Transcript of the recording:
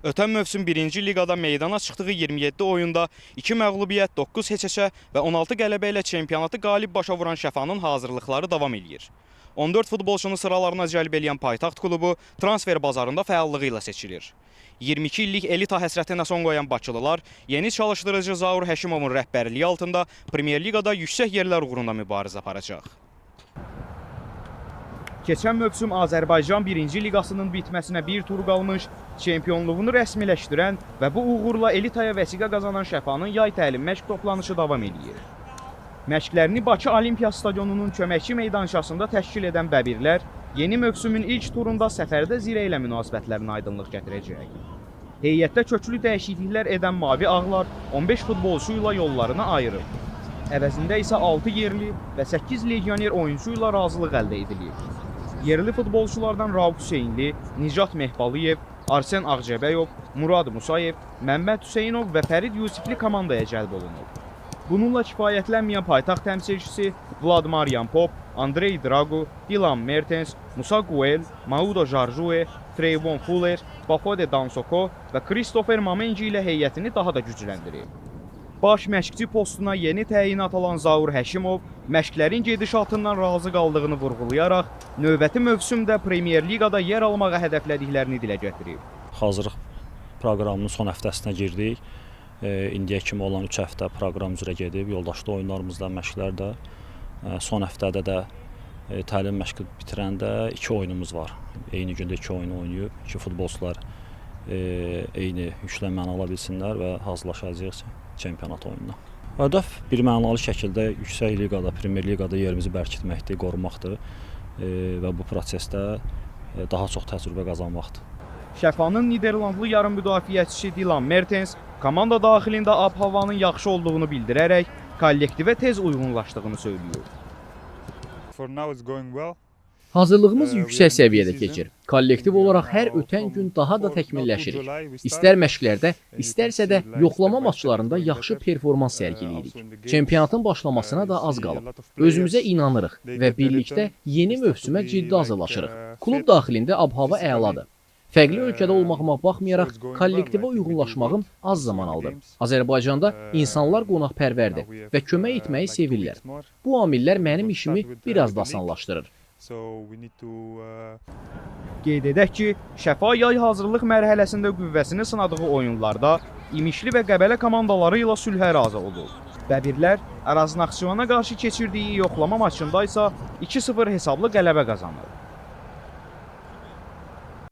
Ötən mövsüm 1-ci liqada meydana çıxdığı 27 oyunda 2 məğlubiyyət, 9 heç-heçə və 16 qələbə ilə çempionatı qalib başa vuran Şəfanın hazırlıqları davam eləyir. 14 futbolçunu sıralarına cəlb eləyən paytaxt klubu transfer bazarında fəallığı ilə seçilir. 22 illik elita həsrətinə son qoyan Bakılılar yeni çalışdırıcı Zaur Həşimovun rəhbərliyi altında Premyer Liqada yüksək yerlər uğrunda mübarizə aparacaq. Keçən mövsüm Azərbaycan 1-ci liqasının bitməsinə bir tur qalmış, çempionluğunu rəsmiləşdirən və bu uğurla elitaya vəsiqə qazanan Şəfanın yay təlim məşq toplanışı davam eləyir. Məşqlərini Bakı Olimpiya stadionunun köməkçi meydançasında təşkil edən bəbirlər yeni mövsümün ilk turunda səfərdə Zirə ilə münasibətlərinə aydınlıq gətirəcək. Heyətdə köklü dəyişikliklər edən Mavi Ağlar 15 futbolçu ilə yollarını ayırıb. Əvəzində isə 6 yerli və 8 legioner oyunçu ilə razılıq əldə edilib. Yerli futbolçulardan Rauf Hüseynli, Nicat Mehbalıyev, Arsen Ağcəbəyov, Murad Musayev, Məmməd Hüseynov və Fərid Yusifli komandaya cəlb olunub. Bununla kifayətlənməyən paytaxt təmsilçisi Vlad Marian Pop, Andrei Dragu, Dilan Mertens, Musa Guel, Maudo Jarjue, Trayvon Fuller, Bafode Dansoko və Christopher Mamenji ilə heyətini daha da gücləndirib. Baş məşqçi postuna yeni təyinat alan Zaur Həşimov məşqlərin gedişatından razı qaldığını vurğulayaraq növbəti mövsümdə Premyer Liqada yer almağı hədəflədiklərini dilə gətirib. Hazırlıq proqramının son həftəsinə girdik. İndiyə kimi olan 3 həftə proqram üzrə gedib, yoldaşlı oyunlarımızda, məşqlər də. Son həftədə də təlim məşqi bitirəndə 2 oyunumuz var. Eyni gündə 2 oyun oynayıb ki, futbolçular eyni yüklənməni ala bilsinlər və hazırlaşacağıq çempionat oyununa. Hədəf bir mənalı şəkildə yüksək liqada, Premyer Liqada yerimizi bərkitməkdir, qorumaqdır və bu prosesdə daha çox təcrübə qazanmaqdır. Şəfanın Niderlandlı yarım müdafiəçisi Dilan Mertens komanda daxilində ab-havanın yaxşı olduğunu bildirərək kollektivə tez uyğunlaşdığını söylüyor. For now it's going well. Hazırlığımız yüksək səviyyədə keçir. Kollektiv olaraq hər ötən gün daha da təkmilləşirik. İstər məşqlərdə, istərsə də yoxlama maçlarında yaxşı performans sərgiləyirik. Çempionatın başlamasına da az qalıb. Özümüzə inanırıq və birlikdə yeni mövsümə ciddi hazırlaşırıq. Klub daxilində ab-hava əladır. Fərqli ölkədə olmağıma baxmayaraq kollektivə uyğunlaşmağım az zaman aldı. Azərbaycanda insanlar qonaqpərvərdir və kömək etməyi sevirlər. Bu amillər mənim işimi biraz da asanlaşdırır. Qeyd edək ki, Şəfa yay hazırlıq mərhələsində qüvvəsini sınadığı oyunlarda İmişli və Qəbələ komandaları ilə sülhə razı olub. Bəbirlər Araz Naxçıvana qarşı keçirdiyi yoxlama maçında isə 2-0 hesablı qələbə qazanır.